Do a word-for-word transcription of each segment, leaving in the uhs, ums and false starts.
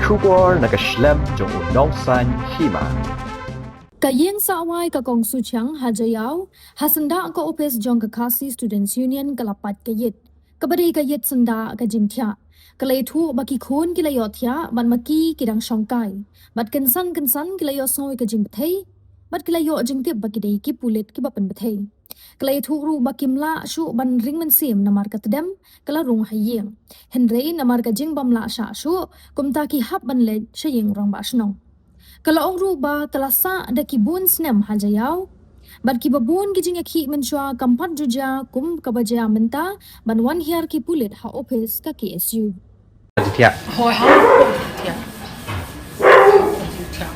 Khubor na ka shlem jong u nongsaiñ hima. Ka ïing sawai ka Kong Suchiang ha Jaïaw, ha syndah ka ophis jong ka Khasi Students Union ka la pait ka ïit. Kaba dei ka ïit syndah ka jingthiah. Ka la ïathuh ba ki khun ki la ïohthiah, bad ma ki ki dang shongkai. Bad kynsan kynsan ki la ïohsngew ïa ka jingbthei, bad ki la ïoh jingtip ba ki dei ki pulit kiba pynbthei. Ka la ïathuh ruh ba kim lah shuh ban ring mynsiem namar ka tdem ka la rung ha ïing. Hynrei namar ka jingbym lah shah shuh, kumta ki hap ban leit sha ïing rangbah shnong. Ka la ong ruh ba ka la sah da ki bun snem ha Jaïaw. Bad kiba bun ki jingïakhih mynshuwa kam pat ju jia kum kaba jia mynta ban wan hiar ki pulit ha ophis ka K S U. Jingthiah. Hooid, ha, jingthiah. Jingthiah.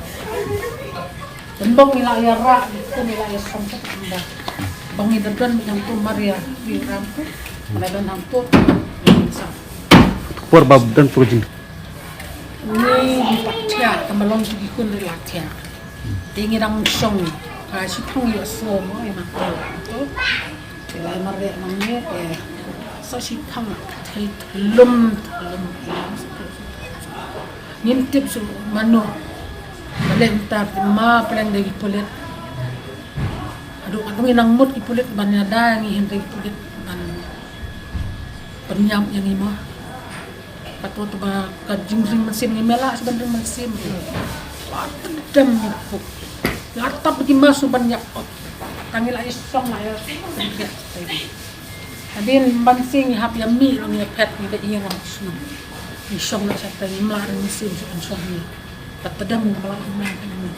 Ban bang ngi la ïarah, kum ngi la ïasam tu kumba. Ba ngi da don bad hangtu mar ïa ri ram tu. Ba don hangtu. Por ba don por jing. Ngi pat thiah, ka ma long tu ki khun ri la thiah. Te ngi dang shong, ka shi thang ïoh so mo, ïa ma ko tu. Te la mar ïa ma ngi, eh, sa shi thang, thei thlum, thlum, thlum. Ngim tip shuh mano. Ba leh mynta ma pleng da ki pulit. Haduh katno ngi nang mut ki pulit ban ïada ïa ngi, hynrei ki pulit ban pynïap ïa ngi mo. Kato te ba ka jingring mynsiem, ngi me lah shuh ban ring mynsiem. La tdem ngi puk. La tap ki mask shuh ban ïap ot. Tang ngi la ïa shong la ïa. Hadien ban sing ngi hap ïa mih long ïa phet ngi da ïing ngi shong. Ngi shong la shatai, ngim lah ring mynsiem shuh ban shong ngi. Ka tdem ngi la ïa mih.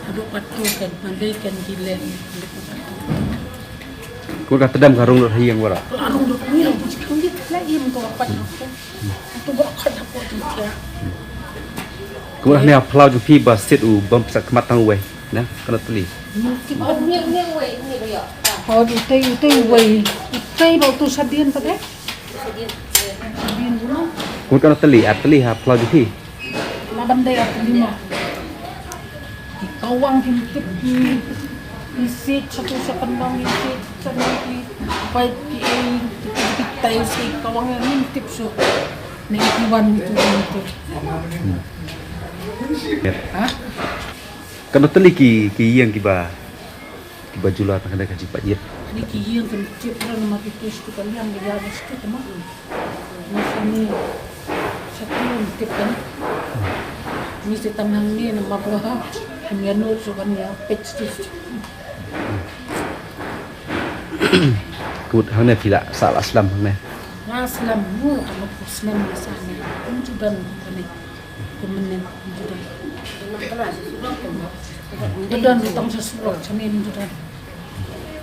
Haduh katto kan, mandai kan ki leh, haduh katto. Ko ka tdem ka rung lut ha ïing wara. Ka rung lut ha ïing, ka jingkhang jit la im to pat. To ba khat hapoh jingkhia. Ko ne phlaw jong phi ba sit u bam sa khmat tang wei. Na, kano tylli. Ki ba ni ni wei ni ba ya. Ko utei utei wei. Utei ba tu sadien pat eh. Sadien. Sadien buno. Ko kano tylli, ar tylli ha phlaw jong phi. Laban dei ar tylli ma. Ki kawang ki tip ki, ki sit satu sa kandang ki sit satu ki pipe ki ei ki tip ki tai si kawang ni tip su. Ni ki wan ni tu wan tu. Ha? Kano tylli ki, ki ïing kiba, kiba jula tang kane ka jingpait ïit. Ni ki ïing kan tip ran ma ki tu stu ka liang ka ïa stu ka ma. Ni sa ni sa tu tip kan. Ni sa tang nang ni na ma ko ha. Ni anu su kan ïa peit stu. Kut hangne phi la sa la slem hangne. La slem mu ka ma ko snem ni sa ni. Kum tu dan kan ni. Kumne, juda. Juda, juda tang sa surok, sani juda.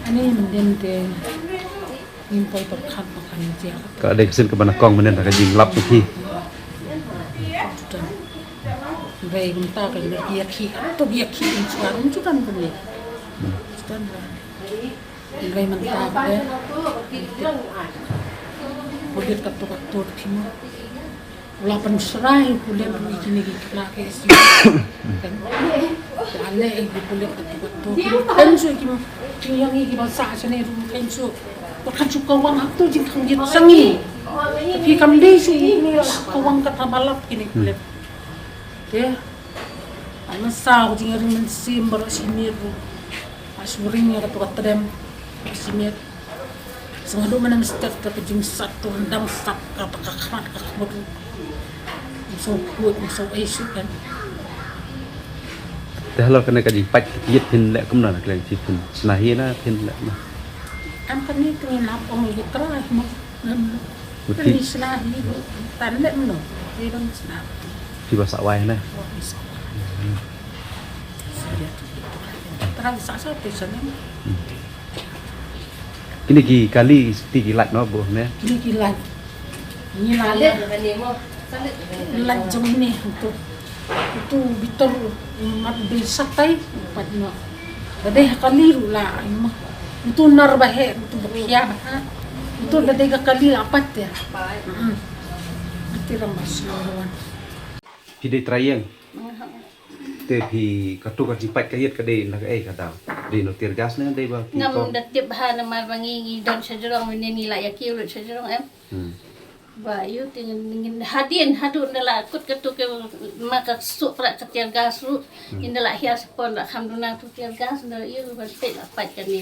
Ani mendem te, ngim poi to khat makan jia. Ka dei ka sien kaba na kong menen ka jinglap tu ki. Juda. Bai kumta ka ïa ki, to ïa ki in suar, juda kumne. Juda. Ngi mynta ba dei. Pulit katto katto te mo. U la pynshrai pulit ruh ïa kine ki khynnah K S U. Ka leh ïa ki pulit katto katto. Ki khein shuh ki, ki ïeng ïa ki ba sah shane ruh khein shuh. Ba khein shuh kawang hangto jingkhang jit sha ngi. Phi kam dei shuh ïa kine kawang kata ba lap kine pulit. Te. Ai mynsaw ka jingïaring mynsiem baroh shi miet ruh. Ai shu ring ïa kato ka tdem baroh shi miet. Sngewthuh mynne mynstep te ka jingsat to, dang sat ka, ka khmat ka khmut ruh. Ym sngewthuh, ym sngewthuh ei shuh kan. Te halor kane ka jingpait ïit phin leh kumno na, khlem phin shna hi na phin leh kumno? Em kane te ngin hap ong ïa ki trai mo. Em. Mut phi. Phi sna hi, tan leh mno. Phi ban sna. Phi ba sawai ne? Oh, phi sawai. Trai sa sa phi sna. Hmm. Kine ki kali, phi ki lait no bo ne? Kine ki lait. Ni la leh. Lait jong ni tu. Utu bitor mat dei satai pat no. Ba dei ha kali ruh la ai ma. Utu nar ba heh, utu ba khia ba ha. Utu ba dei ka kali la pat te. Mm. Ati ram ba sna wan. Phi dei trai ïing. Te phi katu ka jingpait ka ïit ka dei na ka ei ka daw. Dei na tear gas ne dei ba phi. Ngam da tip ha namar ba ngi ngi don sha jrong, mynne ngi la ïa kiew lut sha jrong em. Hmm. Ba ïoh te ngin, ngin hadien haduh nda la kut katu ke ma ka suk pra ka tear gas ruh. Hmm. Nda la hiar sapon la kham duna tu tear gas nda ïoh ban peit la pait kane.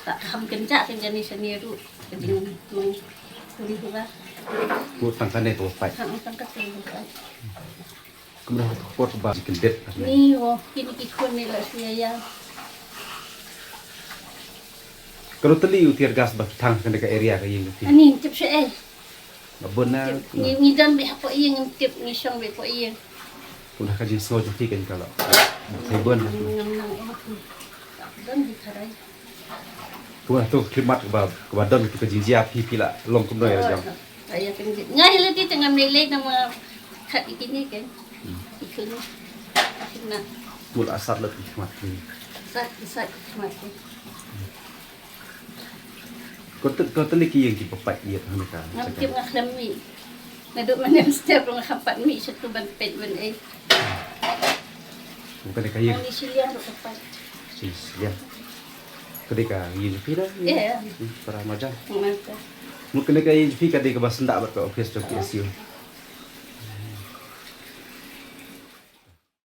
Ta kham kynjah kane sane ruh. Ka jing nong kuli hura. Ku tang kane tu pait. Ha, tang katu pait. Kumno tu kot ba jingkyndit. Ni wo, kini ki khun ni la sia ya. Kano tylli u tear gas ba ki thang kane ka area ka ïing ka phi? Ani tip sha eh. Ba bun na. Ngi ngi don beit hapoh ïing, ngi tip ngi shong beit hapoh ïing. Kumno ka jingsngew jong phi kan ka la. Ka bun. Ngam nang eh. Don hi kharai. Kumno tu khlimat kaba kaba don tu ka jingjia phi phi la long kumno ïa la jong. Aya kan ji. Nga hi lati tengah melei nama khat ikini kan. Ikini. Ikina. Mul asat la tu khmat ni. Sat sat khmat ni. Ko te ko te leki ïing ki papat ïa hangta. Ngam tip nga khlem mi. Nga duk manem step nga khapat mi satu ban pet ban eh. Bukan ka ïing. Ni siliang duk papat. Siliang. Ka dei ka ïing phi da? Ïa, ïa. Hmm, para marjan. Marjan. Mut kane ka ïing phi ka dei kaba syndah bad ka office jong P S U.